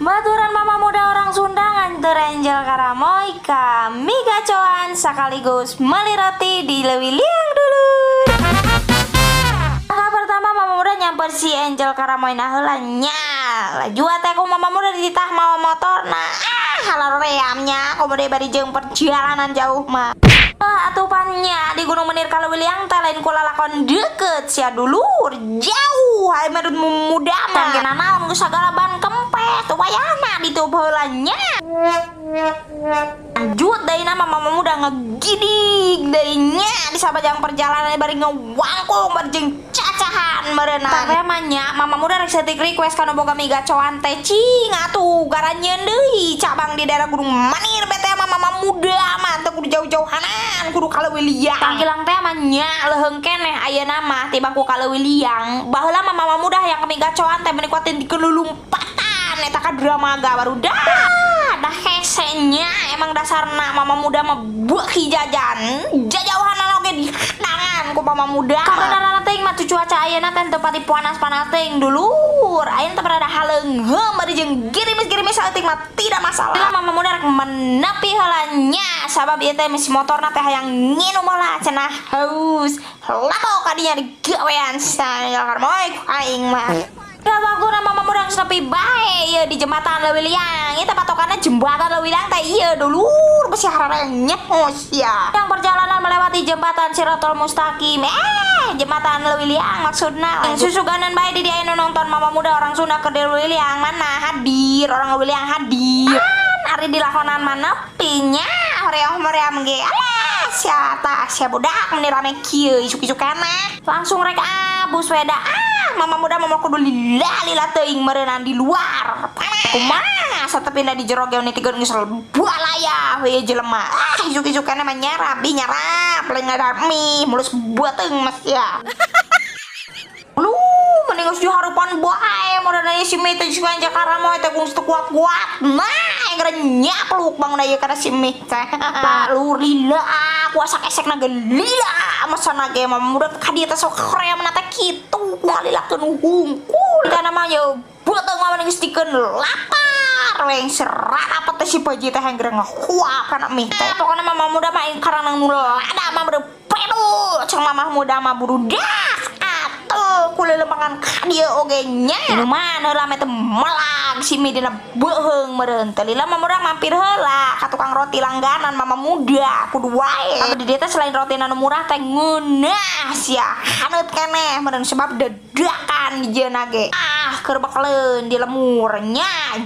Baturan mama muda orang Sunda nganter Angel Karamoy ka mie gacoan sekaligus meli roti di Leuwiliang, dulur. Langkah pertama, mama muda nyamper si Angel Karamoy nah heula nya. Laju teh ku mama muda dititah mawa motor. Nah, ah, halaream nya komo bari jeung perjalanan jauh mah. Ah, atuh pan nya di Gunung Menir ka Leuwiliang teh lain ku lalakon deket sia, dulur, jauh. Hae menurut muda mah kan naon geus sagala ban kempes tuh wayahna ditiup heula nya. Lanjut deui nama mama muda ngegidig deui nya di sabajang perjalanan bari ngewangkung bari jeung cacahan meureunna. Tapi mah nya mama muda rek saeutik request kana boga mie gacoan teh, cing atuh garanyeun deui cabang di daerah Gunung Manir bete mah. Mama muda mah teu kudu jauh-jauhanan, kudu ka Leuwiliang. Tangkilang teh mah nya leuheung keneh ayeuna mah tibang ku ka Leuwiliang. Baheula mah mama muda yang mie gacoan teh menikmatin di kelumpatan eta ka Dramaga baru dah. Dah hese nya, emang dasarna mama muda mah beuki jajan jajauhanan oge di tangan ku mama muda. Kabeneran teh mah cuaca ayeuna teh teu pati panas-panas teh, dulur. Ayeuna teh rada haleungheum bari jeung girimis-girimis saeutik mah tidak masalah. Lah, mama muda rek menepi heula nya, sabab ieu teh misi motorna teh hayang nginum heula cenah, haus labok kadinya digawean saya moy aing mah. Ya waktu mama muda geus nepi bae ieu di jembatan Leuwiliang. Ieu teh patokanna jembatan Leuwiliang teh ieu, dulur, besi nyehos ya. Yang perjalanan melewati jembatan Sirotol Mustaqim. Eh, jembatan Leuwiliang maksudna. Susuganan bae di dieu nonton mama muda orang Sunda ke Leuwiliang mana hadir, orang Leuwiliang hadir. Kan ari dilakonan mah nepi nya hoream-hoream ge. Alah, sia tah sia budak meni rame kieu isuk-isuk keneh. Langsung rek abus weda. Ah, mama muda mama kudu lila lila teuing meureunnan di luar. Kumaha satepina di jero ge nitikeun geus balaya we jelema. Ah, isuk-isuk keneh mah nyarap, bi nyarap lain ngadar mie mulus beuteung mas ya. Lu mending geus diharupan bae modalna si mie teh si Angel Karamoy teh geus teu kuat-kuat. Nah, yang nyapluk bangun ieu kana si mie teh. Lalu lila kuasa kesekna ge lila masana ge mah muda ka dieu teh sok hoream teh kitu ku ngalilakeun hungkul. Kana mah ye beuteung mah mending geus dikeun lapar we serat apa teh si Paji teh yang ngahuap kana mie teh. Pokona mama muda mah karang nu lada mah beureum pedu ceng mamah muda mah burudak atuh kulelemangan ka dieu oge nya. Minuman heula mah teh melag si mie dina beuheung meureun teh lila. Mama muda mampir heula ka tukang roti langganan mama muda, kudu wae. Tapi di dieu teh selain roti nu murah teh ngeunah sia, haneut keneh meureun sebab dadakan di jeuna ge. Ah, keur bakaleun di lemur nya.